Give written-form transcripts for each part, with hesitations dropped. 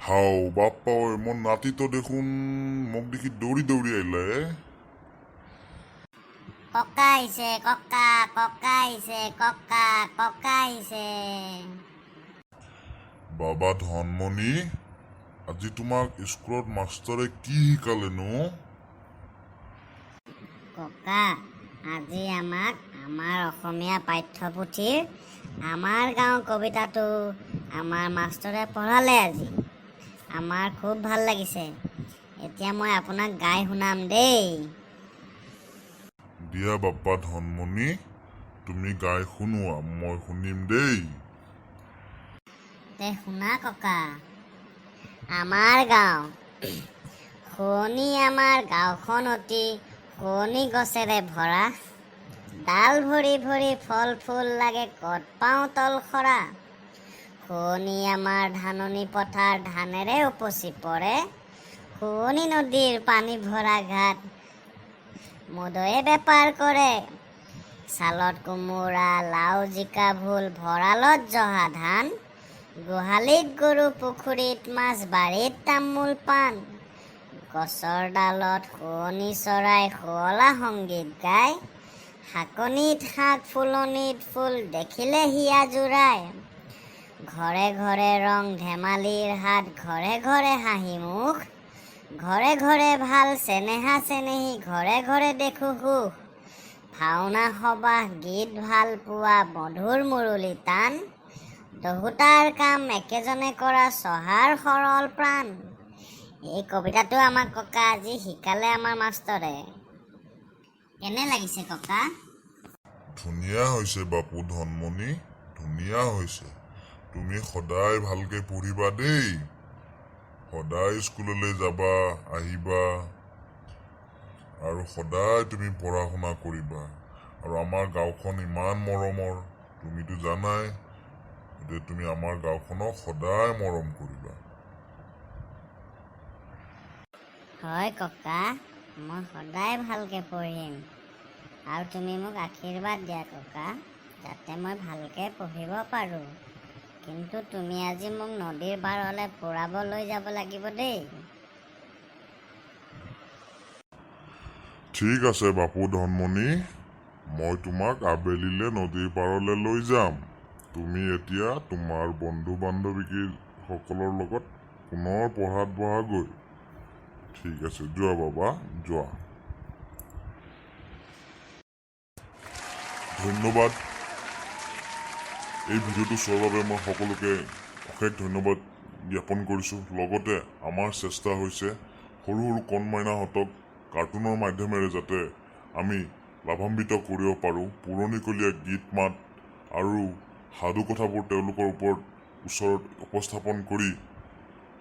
হাও বাপ্পা ঐ, মোৰ নাতিটো দেখোন মোক দেখি দৌৰি দৌৰি আহিলে। ককা আহিছে, ককা, ককা আহিছে, ককা, ককা আহিছে। বাবা ধনমণি, আজি তোমাক স্কুলত মাষ্টৰে কি শিকালেনো? ককা, আজি আমাক আমাৰ অসমীয়া পাঠ্যপুথিৰ আমাৰ গাঁও কবিতাটো আমাৰ মাষ্টৰে পঢ়ালে। আজি আমাৰ খুব ভাল লাগিছে। এতিয়া মই আপোনাক গাই শুনাম দেই। দিয়া বাপ্পা ধনমণি, তুমি গাই শুনোৱা, মই শুনিম দেই। তে শুনা ককা। আমাৰ গাঁও। শুৱনি আমাৰ গাঁওখন অতি শুৱনি গছেৰে ভৰা। ডাল ভৰি ভৰি ফল ফুল লাগে, ক'ত পাওঁ তল সৰা। শুৱনি আমাৰ ধাননি পথাৰ ধানেৰে উপচি পৰে। শুৱনি নদীৰ পানী ভৰা ঘাট, মুদৈয়ে বেপাৰ কৰে। চালত কোমোৰা, লাও, জিকা, ভোল, ভঁৰালত জহা ধান। গোহালিত গৰু, পুখুৰীত মাছ, বাৰীত তামোল পাণ। গছৰ ডালত শুৱনি চৰাই শুৱলা সংগীত গায়। শাকনিত শাক, ফুলনিত ফুল, দেখিলে হিয়া জোৰায়। ঘৰে ঘৰে ৰং ধেমালিৰ হাত, ঘৰে ঘৰে হাঁহি মুখ। ঘৰে ঘৰে ভাল চেনেহা চেনেহী, ঘৰে ঘৰে দেখো সুখ। ভাওনা সবাহ গীত ভাল পোৱা মধুৰ মুৰুলী টান। দহোটাৰ কাম একেজনে কৰা চহাৰ সৰল প্ৰাণ। এই কবিতাটো আমাক ককা আজি শিকালে আমাৰ মাষ্টৰে। কেনে লাগিছে ককা? ধুনীয়া হৈছে বাপু ধনমণি, ধুনীয়া হৈছে। তুমি সদায় ভালকে পঢ়িবা দেই। সদায় স্কুললৈ যাবা, আহিবা আৰু সদায় তুমি পঢ়া শুনা কৰিবা। আৰু আমাৰ গাঁওখন ইমান মৰমৰ, তুমিতো জানাই। গতিকে তুমি আমাৰ গাঁওখনক সদায় মৰম কৰিবা। হয় ককা, মই সদায় ভালকে পঢ়িম। আৰু তুমি মোক আশীৰ্বাদ দিয়া ককা, যাতে মই ভালকে পঢ়িব পাৰোঁ। কিন্তু তুমি আজি মোক নদীৰ পাৰলৈ ফুৰাব লৈ যাব লাগিব দেই। ঠিক আছে বাপু ধনমণি, মই তোমাক আবেলিলে নদীৰ পাৰলৈ লৈ যাম। তুমি এতিয়া তোমাৰ বন্ধু বান্ধৱীসকলৰ লগত পুনৰ পঢ়াত বহাগৈ। ঠিক আছে, যোৱা বাবা, যোৱা। ধন্যবাদ। এই ভিডিঅ'টো চোৱাৰ বাবে মই সকলোকে অশেষ ধন্যবাদ জ্ঞাপন কৰিছোঁ। লগতে আমাৰ চেষ্টা হৈছে সৰু সৰু কণমাইনাহঁতক কাৰ্টুনৰ মাধ্যমেৰে যাতে আমি লাভান্বিত কৰিব পাৰোঁ, পুৰণিকলীয়া গীত মাত আৰু সাধু কথাবোৰ তেওঁলোকৰ ওচৰত উপস্থাপন কৰি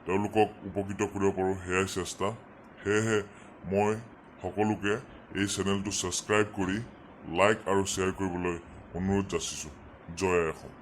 তেওঁলোকক উপকৃত কৰিব পাৰোঁ, সেয়াই চেষ্টা। সেয়েহে মই সকলোকে এই চেনেলটো ছাবস্ক্ৰাইব কৰি লাইক আৰু শ্বেয়াৰ কৰিবলৈ অনুৰোধ যাচিছোঁ। জয় আই অসম।